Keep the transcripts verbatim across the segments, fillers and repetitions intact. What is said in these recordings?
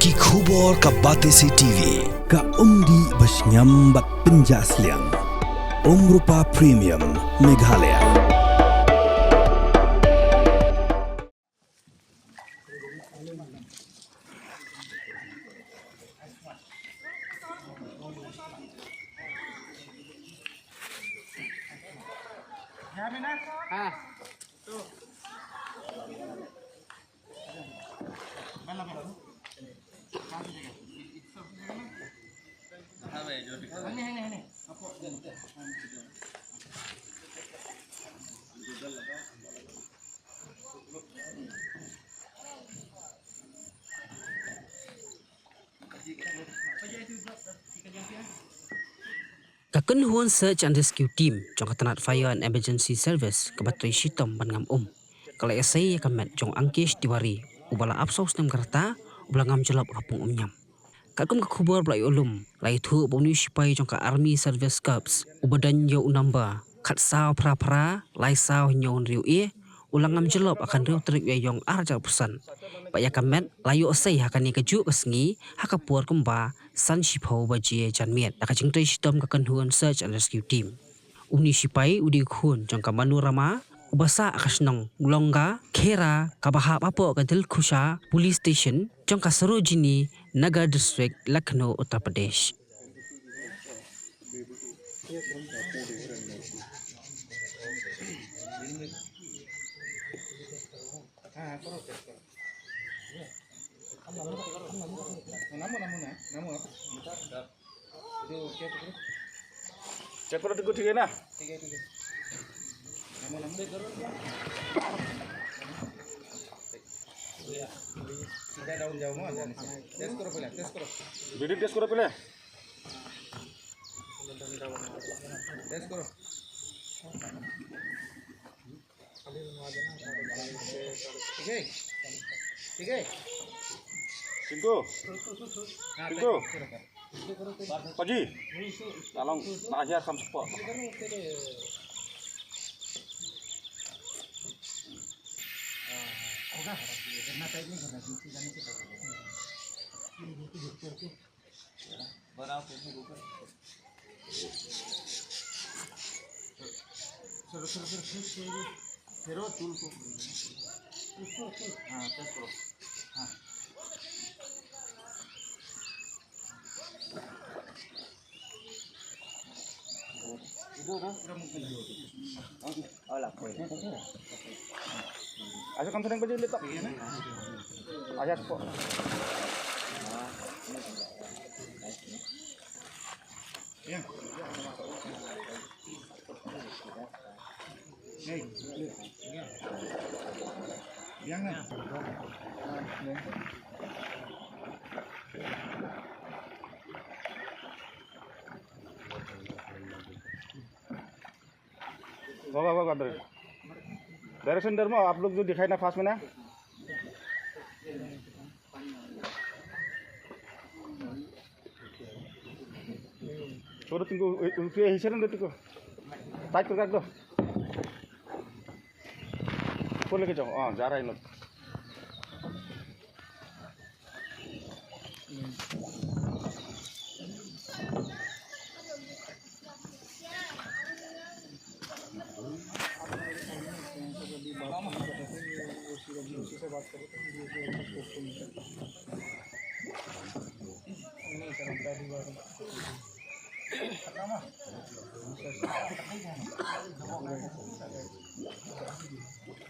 Ki khubor ka Batesi T V, ka umdih ba shngiam bad pynjah sliang. Umrupa Premium, Meghalaya. Ka kynhun Search and Rescue Team jong ka tnat Fire and Emergency Service kaba trei shitom ban ngam um, ka la ïasei ïa ka met jong Ankesh Tiwari, uba la arphew saw snem ka rta, uba la ngam jyllop ha pung umñiam. Katkum ka khubor ba la ïoh lum, la ïathuh ba une u sipai jong ka Army Service Corps, uba don ïa u number khatsaw phra phra, lai saw hynñiew hynriew A, u la ngam jyllop ha ka hynriew tarik u Ïaïong ar hajar arphew san. Bad ïa ka met la ïoh sei ha kane kajuh ka sngi, ha ka por kumba san shiphew baje janmiet, da ka jingtrei shitom ka kynhun Search and Rescue Team. Une u sipai u dei u khun jong ka Manorama, uba sah ha ka shnong Longa Khera, kaba hap hapoh ka Dilkhusha Police Station jong ka Sarojini Nagar District, Lucknow, Uttar Pradesh. Check करो, टिंकू, ठीक है ना? ठीक है, ठीक है। नमो, नमो। सीधा डाउन जाओ, वहाँ जाने से। टेस्ट करो पहले, टेस्ट करो। बीडी टेस्ट करो पहले। टेस्ट करो। ठीक है? ठीक है? टिंकू? हाँ, टिंकू? टेस्ट करो। Paji, tolong na ajar kam support. हाँ, टेस्ट करो। हाँ। Acha, kam sedang baju letak. Acha, sepok. वाह, वाह, वाह, वाह, अंदर। डायरेक्शन इधर में, आप लोग जो दिखाई ना, फास्ट में ना। छोड़ो, तुमको, उ-, उ-, ये हिस्से में तुमको टाइट करके रख दो। ऊपर लेके जाओ, हाँ, जा रहा है इन लोग।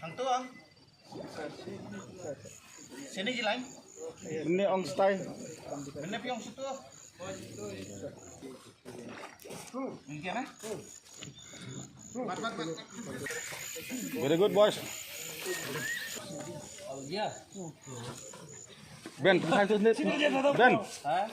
Hang tu, ah. Sini je lain. Ini ong style. Ini pi ong situ. Ini dia, nah. Bat, bat, bat. Very good, boys. Ben, try to snip. Ben. Are,